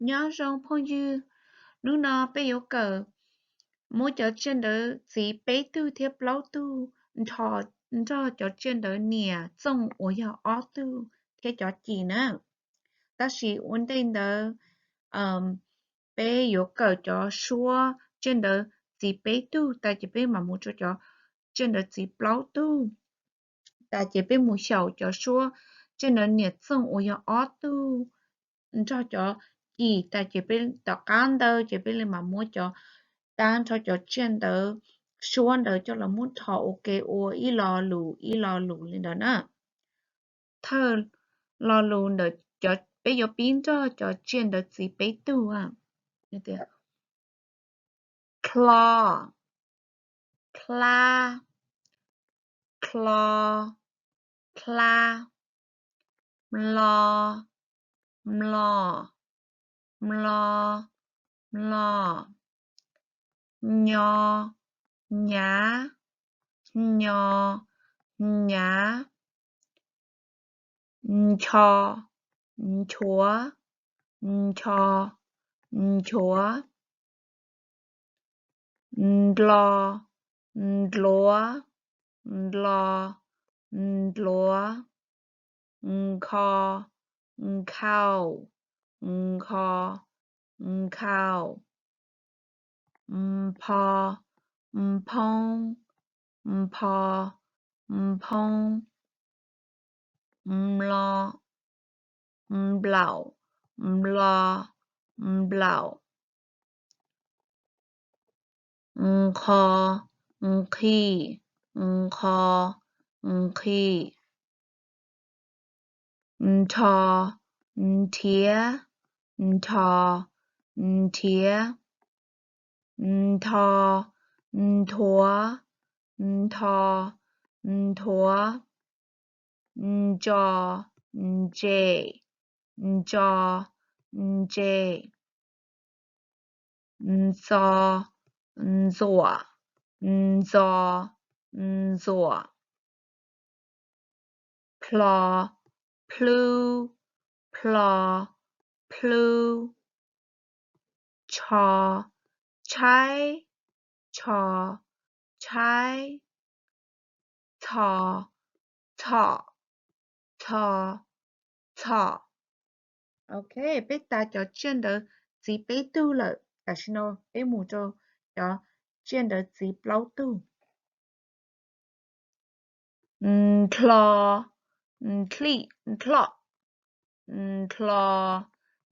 Nyob zoo phooj ywg, hnub no peb yuav kawm muab cov tsiaj ntawv txiv peb tug thiab plaub tug nrog cov tsiaj ntawv niam txooj uas yog ob tug thiab cov cim na. Tab sis ua ntej ntawd peb yuav kawm cov suab tsiaj ntawv txiv peb tug tas ces peb mam mus rau cov tsiaj ntawv txiv plaub tug tas ces peb mus xyaum cov suab tsiaj ntawv niam txooj uas yog ob tug nrog cov cim tas ces peb tom qab ntawd ces peb li mam muab cov tab nrog cov tsiaj ntawv suab ntawd coj los muab rho ua ke ua ib lo lus ib lo lus li ntawd na. Thawj lo lus ntawm peb yuav pib nrog cov tsiaj ntawv txiv peb tug tias: Klo, kla, klo, kla. Mlo, mlo, mlo, mlo. Nyo, nyav, nyo, nyav. Ncho, nchuav, ncho, nchuav. Ndlo, ndluav, ndlo, ndluav. Nkho, nkhaus, nkho, nkhaus. Npho, nphoob, npho, nphoob. Nplo, nplaum, nplo, nplaum. Nqho, nqhis, nqho, nqhis. Nrho, nrhiav, nrho, nrhiav. Ntho, nthuav, ntho, nthuav. Ntso, ntsem, ntso, ntsem. Ntxo, ntxuam, ntxo, ntxuam. Plho, plhwb, plho, plhwb. Tsho, tshaib, tsho, tshaib. Txho, txhom, txho, txhom. Ok, peb tas cov tsiaj ntawv txiv peb tug lawm, tam sim no peb mus rau cov tsiaj ntawv txiv plaub tug. Nthlo, nthlim, nthlo. Nthlo,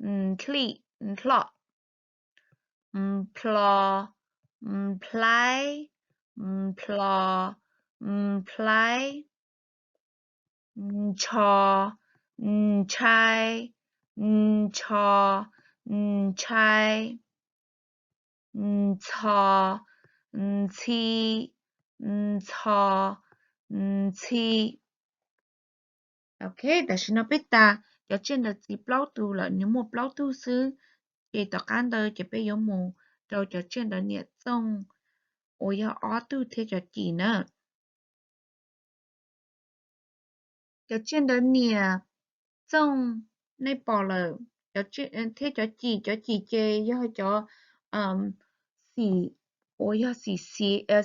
nthlim, nthlo. Nplho, nplhaib, nplho, nplhaib. Ntsho, ntshai, ntsho, ntshai. Ntxho, ntxhi, ntxho, ntxhi. Ok, tam sim no peb tas cov tsiaj ntawv txiv plaub tug lawm, nws muaj plaub tug xwb, ces tom qab ntawd ces peb yuav mus rau cov tsiaj ntawv niam txooj uas yog ob tug thiab cov cim na. Cov tsiaj ntawv niam txooj nej pom lawm, thiab cov cim, cov cim ces yog cov xim uas yog xim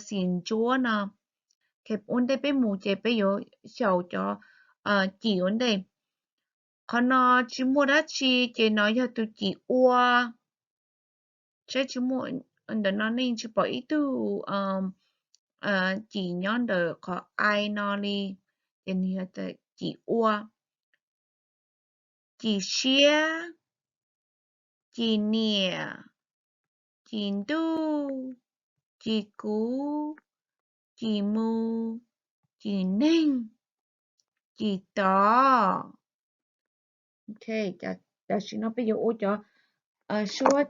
xim ntsuab no. Ua ntej peb mus ces peb yuav xyaum cov cim ua ntej. Qhov no tsis muaj dab tsi ces no yog tus cim ua. Saib tsis muaj, ntawm no nej tsis pom ib tug cim nyob ntawm qhov I no li, ces nws yog cim ua. Cim siab, cim niam, cim ntuj, cim kuv, cim mus, cim neeg, cim tod. Ok, tam sim no peb yuav ua cov suab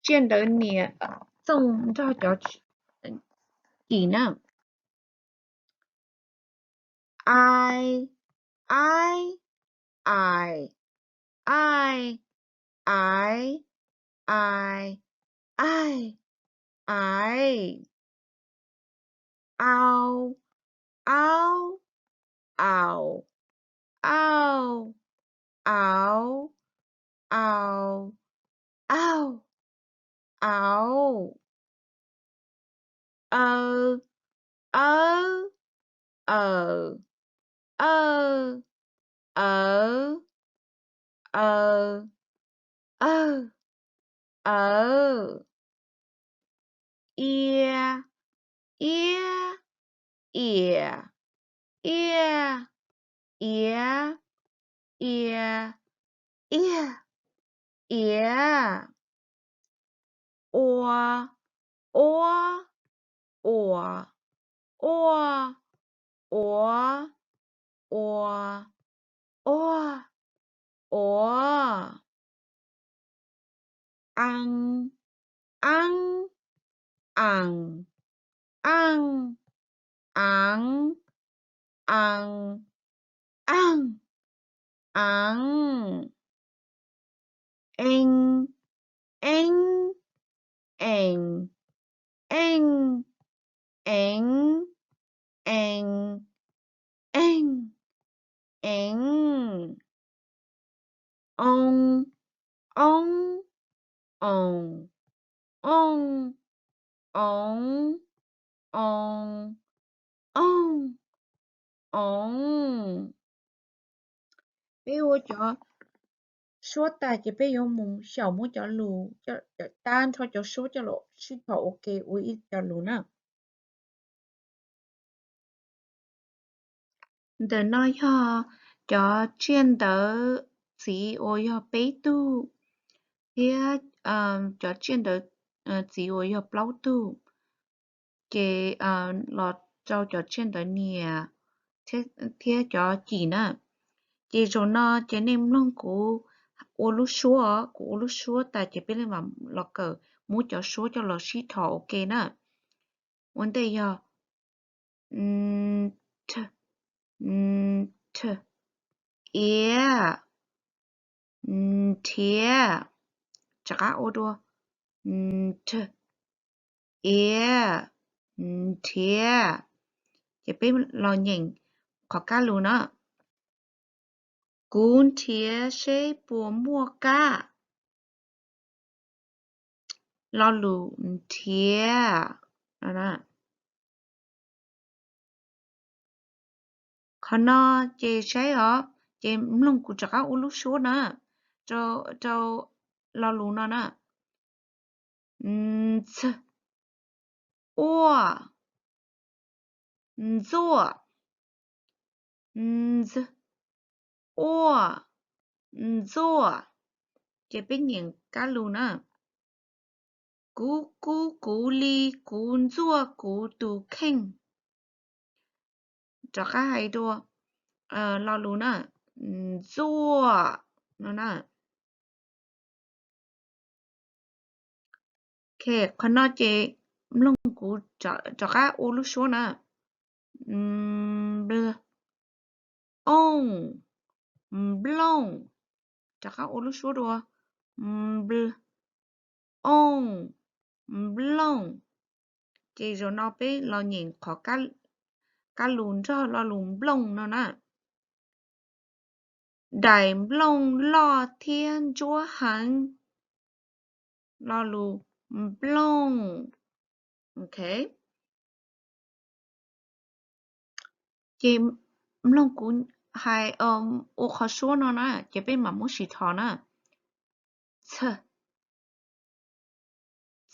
tsiaj ntawv niam txooj nrog cov cim na. I, aib, ais, aij, ais, ais, aib, ais. Au, aub, aus, auj, aus, aus. Aw, aw, aw, aw, aw, aw, aw, aw, aw, ia, iab, iam, iaj, iav, ia, iaj, iav, ua, uab, uam, uaj, uav, ua, uaj, uav, a, aav, aam, aaj, aav, aa, aaj, aav, ee, eeb, eem, eej, eev, ee, eej, eev, oo, oob, oos, ooj, oov, oo, ooj, oov. Peb ua cov suab tas ces peb yuav mus xyaum muab cov lus, tab nrho cov suab coj los sib thom ua ke ua ib co lus na. Ntawm no yog cov tsiaj ntawv txiv uas yog peb tug thiab cov tsiaj ntawv txiv uas yog plaub tug, ces los rau cov tsiaj ntawv niam thiab cov cim na. Ces zaum no ces nej mloog kuv ua lub suab, kuv ua lub suab tas ces peb mam los kawm muab cov suab coj los sib thom ua ke na. Ua ntej yog nthiav, iav, nrhiav, rov qab ua dua, nrhiav, nrhiav. Ces peb los nyeem qhov kab lus na. Kuv nrhiav seb puas muaj kab. Lo lus nrhiav. Qhov no ces saib os, ces mloog kuv rov qab ua lub suab na, rau lo lus no na. Ntxwg, uaj, ntxuaj, ntxwg, uaj, ntxuaj. Ces peb nyeem kab lus na. Kuv kub kuv li, kuv ntxuaj kuv tus kheej. Rov qab hais dua lo lus na, ntxuaj no na. Qhov no ces mloog kuv rov qab ua lub suab na. Npl, ooj, nplooj. Rov qab ua lub suab dua. Npl, ooj, nplooj. Ces zaum no peb los nyeem qhov kab lus nrog lo lus nplooj no na. Daim nplooj loj thiab ntsuab heev. Lo lus nplooj. Ces mloog kuv hais ua qhov suab no na, ces peb mam muab sis thov na. Txhawj,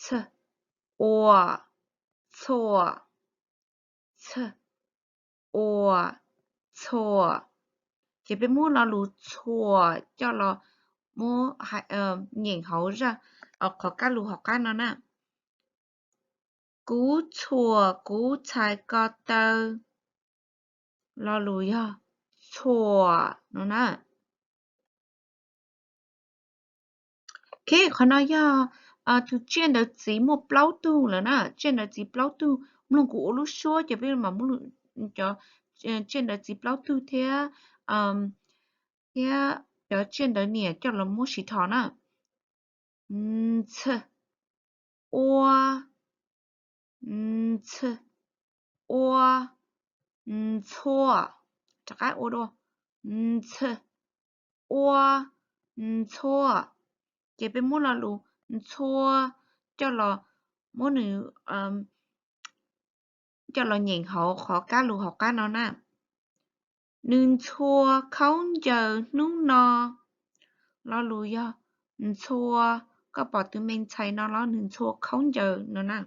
txhawj, ua, txhua, txhawj, ua, txhua. Ces peb muab lo lus txhuam coj los muab nyeem hauv zaj qhov kab lus hauv qab no na. Kuv txhuam kuv txhais ko taw. Lo lus yog txhuam no na. Ok, qhov no yog tus tsiaj ntawv txiv muaj plaub tug lawm na, tsiaj ntawv txiv plaub tug. Mloog kuv ua lub suab ces peb mam muab cov tsiaj ntawv txiv plaub tug thiab, thiab cov tsiaj ntawv niam coj los muab sis thov na. Ntxhawj, ua, ntxhawj, ua, ntxhua. Rov qab ua dua, ntxhawj, ua, ntxhua. Ces peb muab lo lus ntxhua, coj los, muab nws coj los nyeem hauv qhov kab lus hauv qab no na. Nws ntxhua khaub ncaws hnub no. Lo lus yog ntxhua, koj pom tus me ntxhais no los nws ntxhua khaub ncaws no na.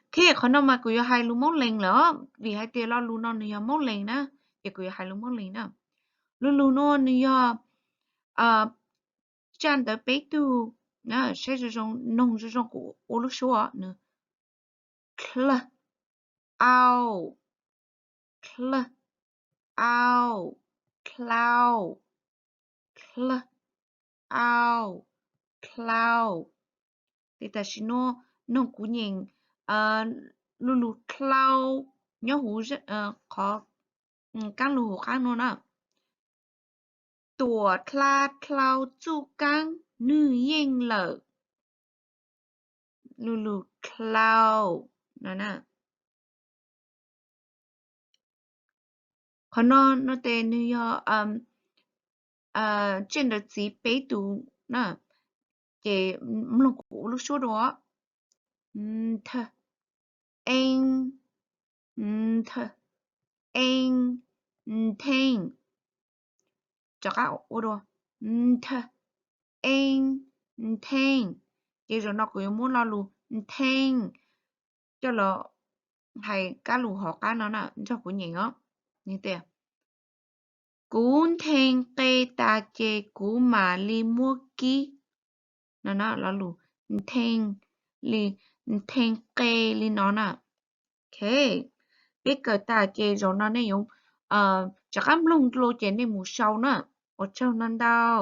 Ok, qhov no mas kuv yuav hais lus Moob Lees lawm, vim hais tias lo lus no nws yog Moob Lees na, ces kuv yuav hais lus Moob Lees na. Lo lus no nws yog tsaj ntawv peb tug, saib zoo zoo, noog zoo zoo kuv ua lub suab nws: dlawg, au, dlawg, au, dlau, dlawg, au, dlau. Ces tam sim no noog kuv nyeem lo lus dlau nyob huv qhov kab lus hauv qab no na. Tuam dlha dlau txuj kaab nwg yeej lawm. Lo lus dlau no na. Qhov no no tes nws yog tsaj ntawv txiv peb tug na, ces mloog kuv ua lub suab dua. Ntha, eeb, ntha, eeb, ntheej. Rov qab ua dua. Ntha, eeb, ntheej. Ces zaum no kuv yuav muab lo lus ntheej coj los hais kab lus hauv qab no na, nrog kuv nyeem os. Nws tias, kuv ntheej qe tas ces kuv mam li muab kib. No na, lo lus ntheej li, ntheej qe li no na. Ok, peb kawm tas ces zaum no nej yuav rov qab mloog dlua ces nej mus sau na. Ua tsaug ntau ntau.